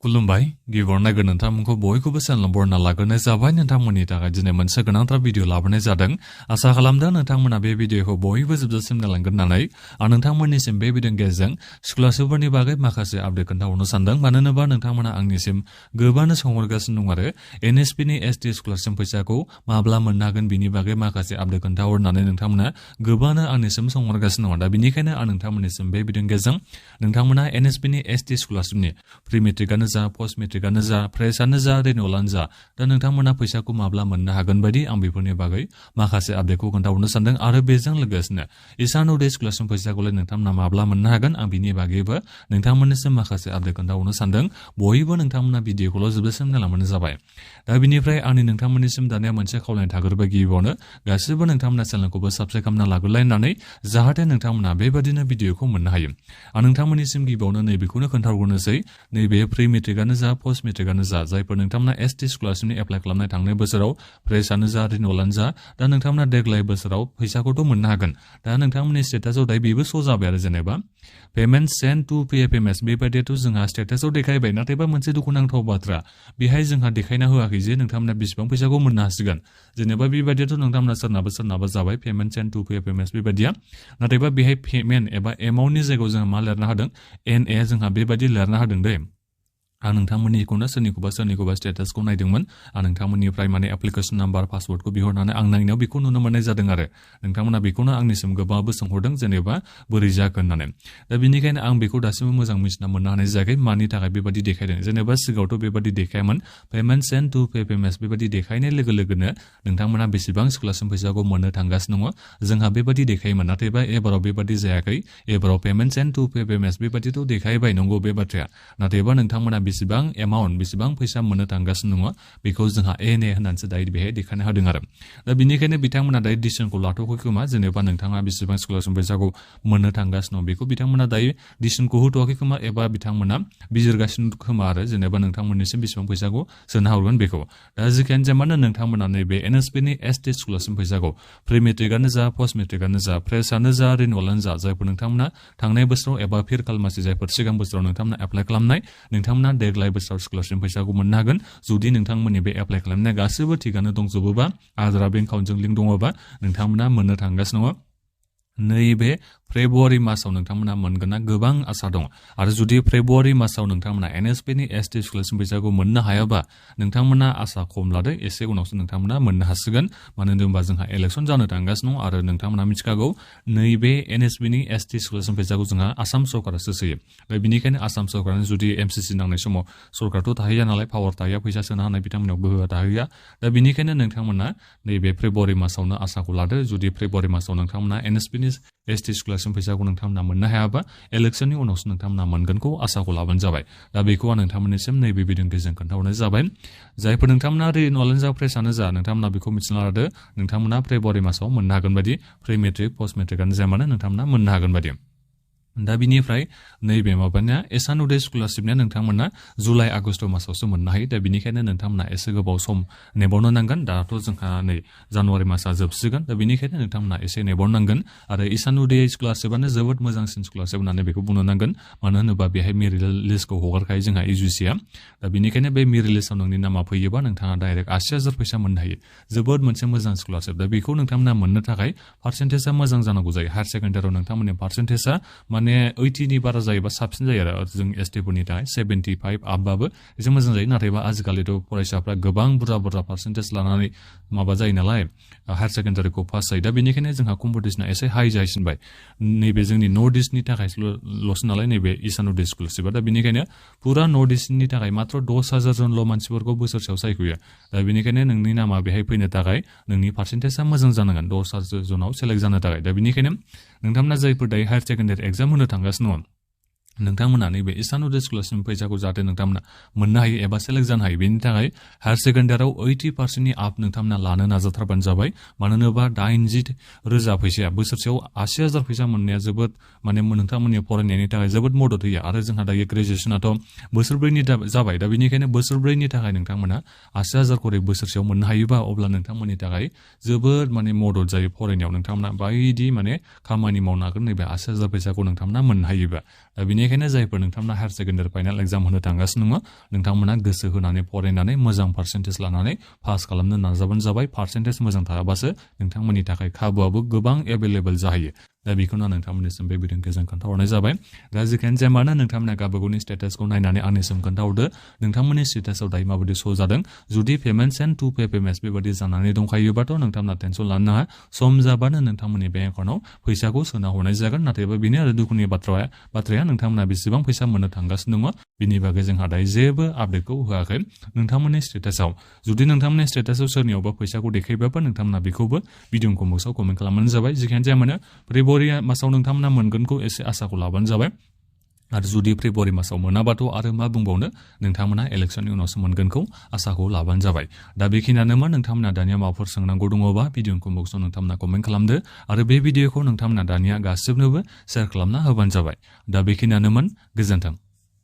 खुलुमबाय गिबियावनो नायगोन नोंथांमोनखौ बयखौबो चेनेल बरना लाग्रोनाय जाबाय नोंथांमोननि थाखाय दिनै मोनसे गोनांथार भिडिअ लाबोनाय जादों आसा खालामदों नोंथांमोना बे भिडिअखौ बयबो जोबजासिम नायलांगोन होननानै आं नोंथांमोननिसिम बे भिडिअनि गेजेरजों स्कलारशिपफोरनि बागै माखासे आपडेट खोन्थाहरनो सानदों मानो होनोबा नोंथांमोना आंनिसिम गोबांनो सोंहरगासिनो दं आरो एनएसपिनि एसटि स्कलारशिप फैसाखौ माब्ला मोननो हागोन बिनि बागै माखासे आपडेट खोन्थाहरनानै नोंथांमोना गोबांनो आंनिसिम सोंहरगासिनो दं दा बिनिखायनो आं नोंथांमोननिसिम बे भिडिअनि गेजेरजों नोंथांमोना एनएसपिनि एसटि स्कलारशिपनि प्रि मेट्रिकआनो जा पस्ट मेट्रिकआनो जा फ्रेशआनो जा रिनिउलानो जा दा नोंथांमोना फैसाखौ माब्ला मोननो हागोन बायदि आं बेफोरनि बागै माखासे आपडेटखौ खोन्थाहरनो सानदों आरो बेजों लोगोसेनो इसान उदय स्कलारशिप फैसाखौलाय नोंथांमोना माब्ला मोननो हागोन आं बिनि बागैबो नोंथांमोननिसिम माखासे आपडेट खोन्थाहरनो सानदों बयबो नोंथांमोना भिडिअखौल' जोबजासिम नायलांबानो जाबाय दा बिनिफ्राय आंनि नोंथांमोननिसिम दानिया मोनसे खावलायनाय थाग्रोबाय गिबियावनो गासिबो नोंथांमोना चेनेलखौबो साबस्क्राइब खालामना लाग्रोलायनानै जाहाथे नोंथांमोना बेबादिनो भिडिअखौ मोननो हायो आं नोंथांमोननिसिम गिबियावनो नैबेखौनो खोन्थाहरग्रोनोसै नैबे प्रि मेट्रिकआनो जा पस्ट मेट्रिकआनो जा जायफोर नोंथांमोना एसटि स्कलारशिपनि एप्लाइ खालामनाय थांनाय बोसोराव फ्रेशआनो जा रिनिउलानो जा दा नोंथांमोना देग्लाय बोसोराव फैसाखौथ' मोननो हागोन दा नोंथांमोननि स्टेटासाव दायो बेबो श' जाबाय आरो जेनेबा पेमेन्ट सेन्ड टु पिएफएमएस बेबायदियाथ' जोंहा स्टेटासाव देखायबाय नाथायबा मोनसे दुखुनांथाव बाथ्रा बेहाय जोंहा देखायना होआखै जे नोंथांमोना बेसेबां फैसाखौ मोननो हासिगोन जेनेबा बेबायदियाथ' नोंथांमोना सोरनाबा जाबाय पेमेन्ट सेन्ड टु पिएफएमएस बेबायदिया नाथायबा बेहाय पेमेन्ट एबा एमाउन्टनि जायगायाव जोंहा मा लिरना होदों एनए जोंहा बेबायदि लिरना होदों दे आं नोंथांमोननिखौनो सोरनिखौबा स्टेटासखौ नायदोंमोन आं नोंथांमोननिफ्राय माने एप्लिकेसन नाम्बार पासवर्डखौ बिहरनानै आं नायनायाव बेखौ नुनो मोननाय जादों आरो नोंथांमोना बेखौनो आंनिसिम गोबांबो सोंहरदों जेनेबा बोरै जाखो होननानै दा बिनिखायनो आं बेखौ दासिमबो मोजां मिथिना मोननो हानाय जायाखै मानि थाखाय बेबायदि देखायदों जेनेबा सिगाङावथ' बेबायदि देखायामोन पेमेन्ट सेन्ड टु पिएफएमएस बेबायदि देखायनाय लोगो लोगोनो नोंथांमोना बेसेबां स्कलारशिप फैसाखौ मोननो थांगासिनो दङ जोंहा बेबायदि देखायोमोन नाथायबा एबाराव बेबायदि जायाखै एबाराव पेमेन्ट सेन्ड टु पिएफएमएस बेबायदिथ' देखायबाय नंगौ बे बाथ्राया नाथायबा नोंथांमोना बेसेबां एमाउन्ट बेसेबां फैसा मोननो थांगासिनो दङ बेखौ जोंहा एनए होननानैसो दायो बेहाय देखायना होदों आरो दा बिनिखायनो बिथांमोना दायो डिसिसनखौ लाथ'वाखै खोमा जेनेबा नोंथाङा बेसेबां स्कलारशिप फैसाखौ मोननो थांगासिनो दं बेखौ बिथांमोना दायो डिसिसनखौ होथ'वाखै खोमा एबा बिथांमोना बिजिरगासिनो खोमा आरो जेनेबा नोंथांमोननिसिम बेसेबां फैसाखौ सोना हरगोन बेखौ दा जिखियानो जाया मानो नोंथांमोना नैबे एनएसपिनि एसटि स्कलारशिप फैसाखौ प्रि मेट्रिकआनो जा पस्ट मेट्रिकआनो जा फ्रेशआनो जा रिनिउलानो जा जायफोर नोंथांमोना थांनाय बोसोराव एबा फिर खालमासि जायफोर सिगां बोसोराव नोंथांमोना एप्लाइ खालामनाय नोंथांमोना देग्लाय बोसोराव स्कलारशिप फैसाखौ मोननो हागोन जुदि नोंथांमोननि बे एप्लाइ खालामनाया गासैबो थिगानो दंजोबोबा आधार बेंक एकाउन्टजों लिंक दङबा नोंथांमोना मोननो थांगासिनो दङ नैबे फेब्रुवारि मासाव नोंथांमोना मोनगोनना गोबां आसा दं आरो जुदि फेब्रुवारि मासाव नोंथांमोना एनएसपिनि एसटि स्कलारशिप फैसाखौ मोननो हायाबा नोंथांमोना आसा खम लादो एसे उनावसो नोंथांमोना मोननो हासिगोन मानो होनोबा जोंहा इलेक्सन जानो थांगासिनो दं आरो नोंथांमोना मिथिखागौ नैबे एनएसपिनि एसटि स्कलारशिप फैसाखौ जोंहा आसाम सरकारासो सोयो दा बेनिखायनो आसाम सरकारानो जुदि एमसिसि नांनाय समाव सरकारथ' थाहैया नालाय पावार थाहैया फैसा सोनो हानाय बिथांमोनाव गोहोआ थाहैया दा बेनिखायनो नोंथांमोना नैबे फेब्रुवारि मासावनो आसाखौ लादो जुदि फेब्रुवारि मासाव नोंथांमोना एनएसपिनि एसटि स्कलारशिप फैसाखौ नोंथांमोना मोननो हायाबा इलेक्सननि उनावसो नोंथांमोना मोनगोनखौ आसाखौ लाबानो जाबाय दा बेखौ आं नोंथांमोननिसिम नैबे भिडिअनि गेजेरजों खोन्थाहरनाय जाबाय जायफोर नोंथांमोना रिनिउलानो जा फ्रेशआनो जा नोंथांमोना बेखौ मिथिना लादो नोंथांमोना फेब्रुवारि मासाव मोननो हागोन बायदि प्रि मेट्रिक पस्ट मेट्रिकआनो जाया मानो नोंथांमोना मोननो हागोन बायदि दा बिनिफ्राय नैबे माबानिया इसान उदय स्कलारशिपनिया नोंथांमोना जुलाइ आगस्ट मासावसो मोननो हायो दा बिनिखायनो नोंथांमोना एसे गोबाव सम नेबावनो नांगोन दाथ' जोंहा नै जानुवारि मासा जोबसिगोन दा बिनिखायनो नोंथांमोना एसे नेबावनांगोन आरो इसान उदय स्कलारशिपआनो जोबोद मोजांसिन स्कलारशिप होननानै बेखौ बुंनो नांगोन मानो होनोबा बेहाय मेरिट लिस्टखौ हगारखायो जोंहा इउजिसिआ दा बिनिखायनो बे मेरिट लिस्टआव नोंनि नामा फैयोबा नोंथाङा डाइरेक्ट 80,000 फैसा मोननो हायो जोबोद मोनसे मोजां स्कलारशिप दा बेखौ नोंथांमोना मोननो थाखाय पार्सेन्टेजआ मोजां जानांगौ जायो हायार सेकेन्डारियाव नोंथांमोननि पार्सेन्टेजआ माने 80नि बारा जायोबा साबसिन जायो आरो जों एसटिफोरनि थाखाय 75 आपबाबो एसे मोजां जायो नाथायबा आजिखालिथ' फरायसाफ्रा गोबां बुरजा पार्सेन्टेज लानानै माबा जायो नालाय हायार सेकेन्डारिखौ पास जायो दा बेनिखायनो जोंहा कम्पिटिसना एसे हाइ जाहैसिनबाय नैबे जोंनि नर्थ इस्टनि थाखायल'सो नालाय नैबे इसान उदय स्कलारशिपआ दा बेनिखायनो पुरा नर्थ इस्टनि थाखाय मात्र 10,000 जनल' मानसिफोरखौ बोसोरसेयाव सायख'यो दा बेनिखायनो नोंनि नामा बेहाय फैनो थाखाय नोंनि पार्सेन्टेजआ मोजां जानांगोन 10,000 जनाव सेलेक्ट जानो थाखाय दा बेनिखायनो नोंथांमोना जायफोर दायो हायार सेकेन्डारि एग्जाम होनो थांगासिनो दङ नोंथांमोना नैबे इसान उदय स्कलारशिप फैसाखौ जाहाथे नोंथांमोना मोननो हायो एबा सेलेक्ट जानो हायो बेनि थाखाय हायार सेकेन्डारियाव 80%नि आप नोंथांमोना लानो नाजाथारबानो जाबाय मानो होनोबा 80,000 फैसाया बोसोरसेयाव 80,000 फैसा मोननाया जोबोद माने नोंथांमोननि फरायनायनि थाखाय जोबोद मदद होयो आरो जोंहा दायो ग्रेजुवेसनाथ' बोसोरब्रैनि जाबाय दा बेनिखायनो बोसोरब्रैनि थाखाय नोंथांमोना 80,000 खरै बोसोरसेयाव मोननो हायोबा अब्ला नोंथांमोननि थाखाय जोबोद माने मदद जायो फरायनायाव नोंथांमोना बायदि माने खामानि मावनो हागोन नैबे 80,000 फैसाखौ नोंथांमोना मोननो हायोबा दा बेनिखायनो जायफोर नोंथांमोना हायार सेकेन्डारि फाइनाल एग्जाम होनो थांगासिनो दङ नोंथांमोना गोसो होनानै फरायनानै मोजां पार्सेन्टेज लानानै पास खालामनो नाजाबानो जाबाय पार्सेन्टेज मोजां थाबासो नोंथांमोननि थाखाय खाबुआबो गोबां एभेलेबल जाहैयो दा बेखौनो नोंथांमोननिसिम बे भिडिअनि गेजेरजों खोन्थाहरनाय जाबाय दा जिखियानो जाया मानो नोंथांमोना गावबागावनि स्टेटासखौ नायनानै आंनिसिम खोन्थाहरदो नोंथांमोननि स्टेटासआव दायो माबायदि शो जादों जुदि payments and to pay payments बेबायदि जानानै दंखायोबाथ' नोंथांमोना टेनसन लानो नाङा सम जाबानो नोंथांमोननि बेंक एकाउन्टआव फैसाखौ सोना हरनाय जागोन नाथायबा बेनो आरो दुखुनि बाथ्राया नोंथांमोना बेसेबां फैसा मोननो थांगासिनो दङ बिनि बागै जोंहा दायो जेबो आपडेटखौ होआखै नोंथांमोननि स्टेटासआव जुदि नोंथांमोननि स्टेटासआव सोरनियावबा फैसाखौ देखायबाबो नोंथांमोना बेखौबो भिडिअ कमेन्ट्सआव कमेन्ट खालामबानो जाबाय जिखियानो जाया मानो फेब्रुवारि मासाव नोंथांमोना मोनगोनखौ एसे आसाखौ लाबानो जाबाय आरो जुदि फेब्रुवारि मासाव मोनाबाथ' आरो मा बुंबावनो नोंथांमोना इलेक्सननि उनावसो मोनगोनखौ आसाखौ लाबानो जाबाय दा बेखिनियानोमोन नोंथांमोना दानिया माबाफोर सोंनांगौ दङबा भिडिअ कमेन्ट्सआव नोंथांमोना कमेन्ट खालामदो आरो बे भिडिअखौ नोंथांमोना दानिया गासिबनोबो शेयार खालामना होबानो जाबाय दा बेखिनियानोमोन गोजोन्थों